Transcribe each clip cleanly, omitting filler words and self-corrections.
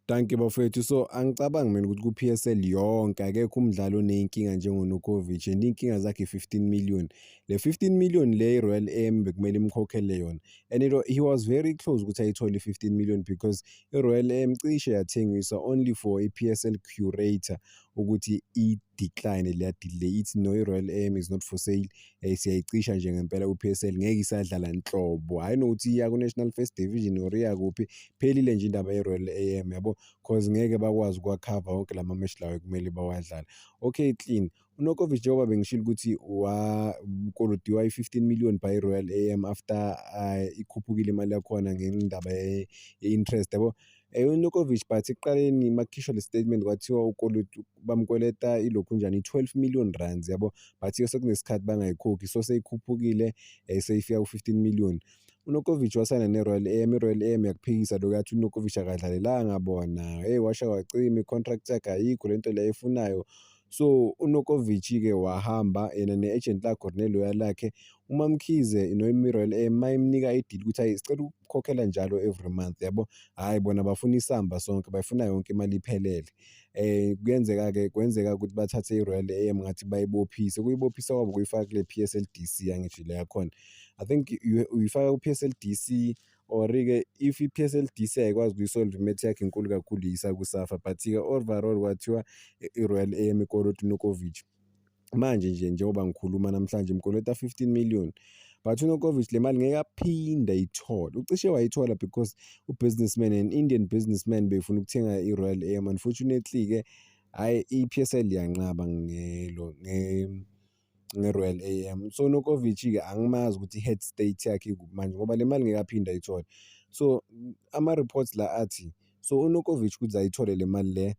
Dankie bafowethu. So angicabangi mina ukuthi ku-PSL yonke akekho umdlali oney'nkinga njengoNurkovic and iy'nkinga zakhe i-15 million. Le 15 million le i-Royal AM bekumele imkhokhele yona and he was very close ukuthi ayithole i-15 million because i-Royal AM cishe yathengiswa only for i-PSL curator ukuthi i-decline leya deal le, ithi no, i-Royal AM is not for sale, siyayicisha nje ngempela ku-PSL, ngeke isadlala nhlobo, hhayi nokuthi iya ku-National First Division or iya kuphi, phelile nje indaba ye-Royal AM, yabo, cause ngeke bakwazi ukuwakhava wonke lama match lawo ekumele bawadlale. Okay, clean. UNurkovic, njengoba bengishilo ukuthi wakolotiwa i-15 million by i-Royal AM after ikhuphukile imali yakhona ngendaba ye-interest, yabo. UNurkovic, but ekuqaleni makukhishwa le statement kwathiwa bamkweleta ilokhunjani i-R12 million, yabo, but-ke sekunesikhathi bangayikhokhi, so seyikhuphukile, seyifika ku-15 million. UNurkovic wasayina ne-Royal AM, i-Royal AM yakuphikisa lokho, yathi uNurkovic akadlalelanga bona, hey, washa wacima i-contract yakhe, ayikho lento le ayifunayo. So uNurkovic-ke wahamba yena ne-agent lakhe or ne-lawyer lakhe, uMamkhize noma i-Royal AM mayimnika i-deal ukuthi hayi, sicela ukukhokhela njalo every month, yabo, hhayi, bona bafuna isamba sonke, bayifuna yonke imali iphelele. Kuyenzeka-ke, kwenzeka ukuthi bathathe i-Royal AM ngathi bayibophise, ukuyibophisa kwabo kuyifaka kule PSL-DC, angithi le yakhona. I think uyifaka ku-PSL-DC or-ke if i-PSL-DC ayikwazi ukuyi-solve i-matter yakhe inkulu kakhulu, uyisa ku-SAFA, but-ke overall kwathiwa i-Royal AM ikolota uNurkovic. Manje nje njengoba ngikhuluma namhlanje imkolota 15 million, but uNurkovic le mali ngeke aphinde ayithole. Ucishe wayithola because u-businessman, an Indian businessman, befuna ukuthenga i-Royal AM. Unfortunately-ke, hhayi, i-PSL iyanqaba nge-Royal AM. So uNurkovic-ke angimazi ukuthi i-head state yakhe ikuphi manje ngoba le mali ngeke aphinde ayithole. So ama-reports la athi so uNurkovic ukuze ayithole le mali le,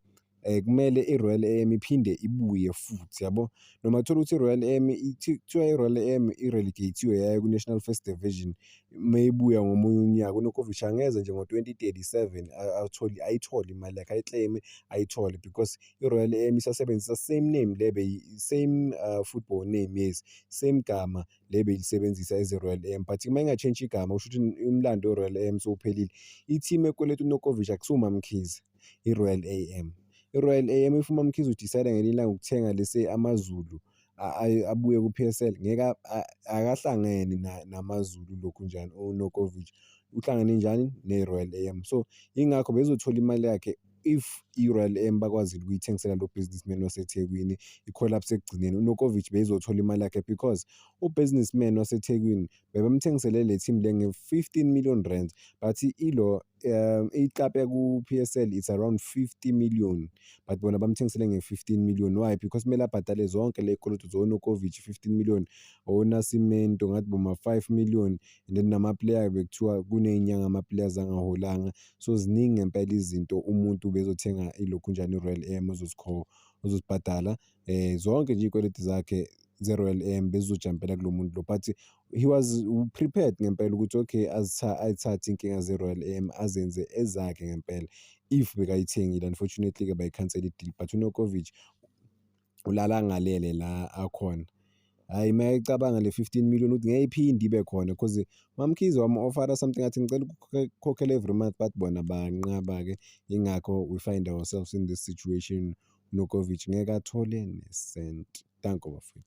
kumele i-Royal AM iphinde ibuye futhi, yabo, noma thola ukuthi i-Royal AM, kuthiwa i-Royal AM i-relegate-iwe yaya ku-National First Division, mayibuya ngomunye unyaka uNurkovic angeze nje ngo-2037 athole, ayithole imali yakhe, ayi-claim-e ayithole because i-Royal AM isasebenzisa same name le, same football name, yes, same gama le beyilisebenzisa as i-Royal AM, but uma inga-change igama kusho ukuthi umlando we-Royal AM sowuphelile. I-team ekweleta uNurkovic akusiwo uMamkhize, i-Royal AM. I-Royal AM, if uMamkhize u-decide ngelinye ilanga ukuthenga lese AmaZulu abuye ku-PSL, ngeke, akahlangene namaZulu lokhu njani uNurkovic, uhlangene njani ne-Royal AM. So yingakho bezothola imali yakhe if i-Royal AM bakwazile ukuyithengisela lo businessman waseThekwini, i-collapse ekugcineni, uNurkovic bezothola imali yakhe because u-businessman waseThekwini bebamthengisele le team le nge-R15 million, but ilo i-club yaku-PSL it's around 50 million, but bona bamthengisele nge-15 million. Why? Because kumele abhadale zonke le y'koloto zo-Nurkovic, 15 million, oNascimento ngathi boma 5 million, and then nama-player bekuthiwa kuney'nyanga ama-players angaholanga, so ziningi ngempela izinto umuntu bezothenga ilokhunjani i-Royal AM ozozibhadala, zonke nje iy'kweletu zakhe ze-Royal AM bezizojampela kulo muntu lo, but he was prepared ngempela ukuthi okay, ayithathe iy'nkinga ze-Royal AM azenze ezakhe ngempela if bekayithengile. Unfortunately-ke bayikhansela i-deal, but uNurkovic ulala angalele la akhona. Hhayi, mayecabanga le 15 million ukuthi ngeke iphinde ibe khona cause Mamkhize wamu-offer-a something, athi ngicela ukukhokhela every month, but bona banqaba-ke, yingakho we find ourselves in this situation, uNurkovic ngeke athole nesenti. Danko bafowethu.